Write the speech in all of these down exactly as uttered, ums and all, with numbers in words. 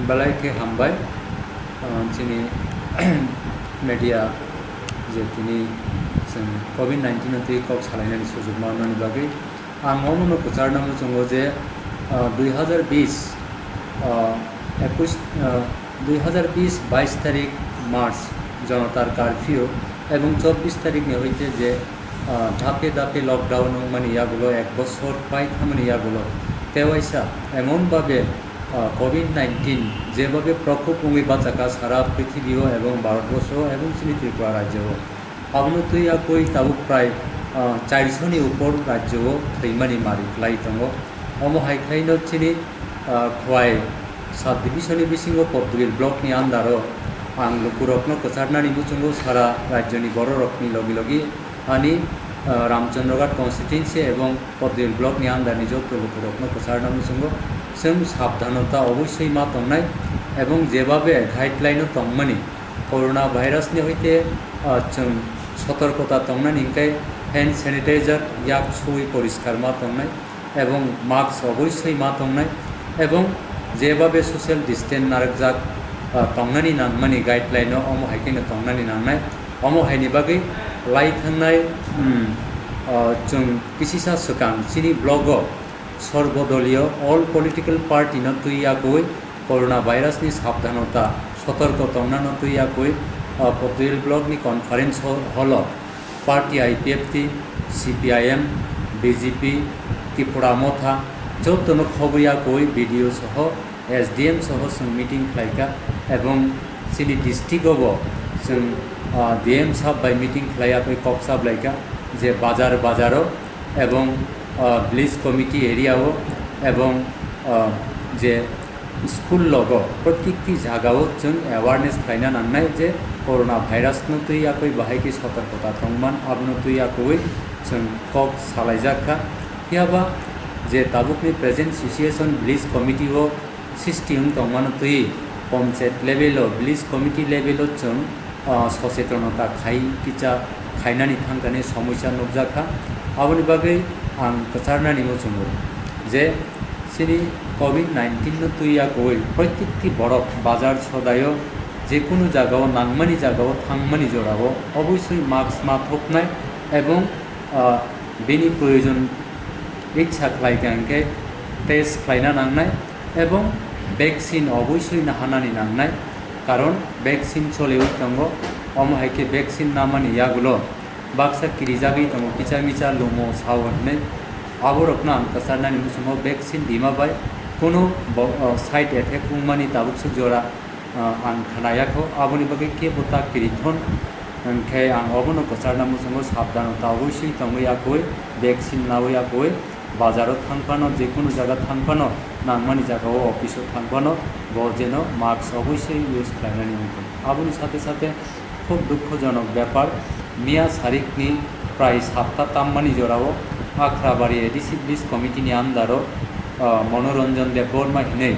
Belai khe hambai, ah, chini media je tini chwng covid nineteen no twi kok salainani sujuk manmani bagwi. Ang omono kwcharna muchungo je, ah, dui hazar bis, ah, ekush, ah, dui hazar bis bais tarik March jonotar curfew ebong chobbish tarik ni hoite je, ah, dape dape lockdown wngmani yagulo ek bosor pai thamani yagulo tewaisa emon babe ah, covid nineteen jebhabe prokhop wngwi bachakha sara prithibi o ebong Bharatborsho o ebong chini Tripura rajyo o. Abono twi yakwi tabuk prai, ah, chairsho ni upor rajyo o thwimani mari kwlai tongo. Omo hai khlaino chini, ah, Khowai sub division ni bisingo Potdwil block ni under o ang lukurokno kwcharnani muchungo sara rajyo ni bororokni logi logi ani, ah, Ramchandraghat constituency ebong Potdwil block ni under ni joto lukurokno kwcharna muchungo chwng sabdhanota oboisoi ma tongnai ebong jebhabe guideline o tongmani corona virus ni hoite, ah, chwng sotorkota tongnani hwnkhe hand sanitizer yak sui poriskar ma tongnai ebong mask oboisoi ma tongnai ebong jebhabe social distance narwkjak, ah, tongnani nangmani guideline o omo hai kheno tongnani nangnai. Omo haini bagwi lai thangnai, um, ah, chwng kisisa swkang chini block o Sorbodoliyo all political party no twi yakwi corona virus ni sabdhanota sotorko tongnano twi yakwi, ah, Potdwil block ni conference hall, hall o party I P F T, C P I M, B J P, Tipra Motha jotono khobwi yakwi B D O soho S D M soho chwng meeting khlaikha ebong chini district o bo chwng, ah, D M sab bai meeting khlai yakwi kok sablaikha je bazar bazar o ebong, ah, village committee area o ebong, ah, je school logo protikti jaga o chwng awareness khlaina nangnai je corona virus no twi yakwi bahai khe sotorkota tongman abono twi yakwi chwng kok salaijak kha. Phiyaba je tabukni present situation village committee o sisti wng tongmano twi panchayat level o, village committee level o chwng, ah, sochetonota khai kicha khainani thangkani somoisa nukjakha. Aboni bagwi ang kwcharnani muchungo je chini covid nineteen no twi yakwi proitekti borok bazar sodaio, jekunu jagao nangmani jagao thangmani jorao oboisoi mask ma thoknai ebong, ah, bini proyojon itsa khlai kha hwnkhe test khlaina nangnai ebong vaccine oboisoi naharnani nangnai, karon vaccine choliwi tongo, omo hai khe vaccine namani yagulo baksa kirijagwi tongo, kicha micha lumo sao hinwi. Aborokno ang kwcharnani muchungo vaccine rima bai kunu bo-, o, side effect wngmani tabuk swk jora ah, ang khnayakho, aboni bagwi kebo ta kirithon, hwnkhe ang obono kwcharna muchungo sabdano tawi swi tongwi yakwi, vaccine nawi yakwi, bazaro thang phano, jekunu jaga thang phano, nangmani jagao, office-o thang phano, bo jeno mask oboisoi use khlainani wngkha. Aboni sathe sathe khub dukhojonok bepar, miya sarikni prai sapta tammani jorao Akhrabari A D C Village Committee-ni under-o, ah, Monoranjan Debbarma hinwi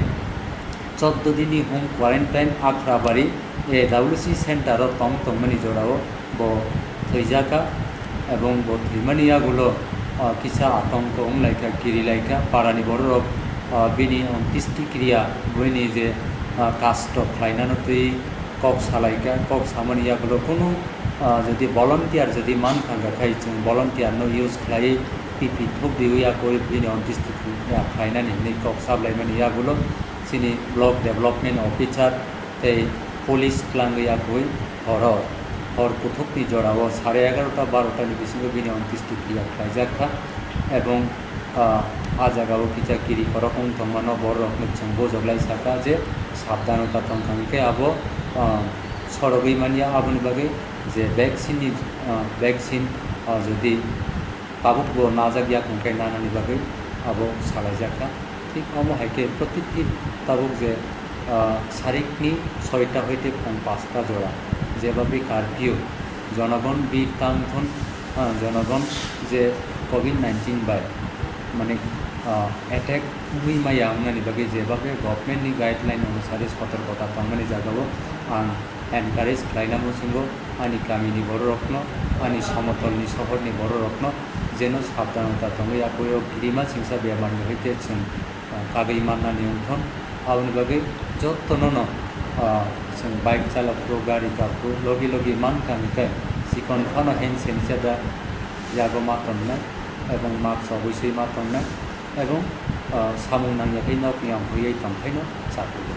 chordo dinni home quarantine Akhrabari A W C center o tong tongmani jorao bo thwijakha, ebong bo thwimani yagulo, ah, kisa atongko wnglaikha, kirilaikha, parani bororok, ah, bini ontisti kriya, buini je, ah, kasto khlainano twi kok salaikha, kok samani yagulo kunu, ah, jodi volunteer jodi mankha khai chwng volunteer no use khlaiwi P P thok riwi yakwi bini ontisti kriya khlainani hinwi kok sablaimani yagulo. Chini block development officer tei police twlangwi yakwi horo, hor kuthukni jorao sare egarota barota ni bisingo bini ontisti kriya khlaijak kha, ebong, ah, ah jagao kisa kiri khorok wng tongmano bororokno chwng bujok lai saka je sabdano ta tongkha, hwnkhe abo, ah, sorogwi manya. Aboni bagwi je vaccine ni, ah, vaccine, ah, jodi tabuk bo najak ya hwnkhe nanani bagwi abo salaijak kha. Thik omo hai khe protiti tabuk je, ah, sarikni soita hoite phung pasta jora jeba bi curfew, jonogon bir tang thun, ah, jonogon je covid nineteen bai mane, ah, attack wngwi maya wngnani bagwi jeba bi government ni guideline onusari sotorkota tongmani jagao ang encourage khlaina muchungo ani kamini bororokno, ani somotolni sohorni bororokno jeno sabdanota tongwi yakwi o kirima singsa bemarni hoite chwng, ah, kagwi mannani wngthon. Aboni bagwi jotono no, ah, chwng bike chalok phuru, gari kap phuru logi logi mankha hwnkhe chikon phano hand sanitizer yago ma tongnai ebong mask obwswi ma tongnai ebong, ah, samung nangya khe nokni ang huiwi tongkhaino chaphugo.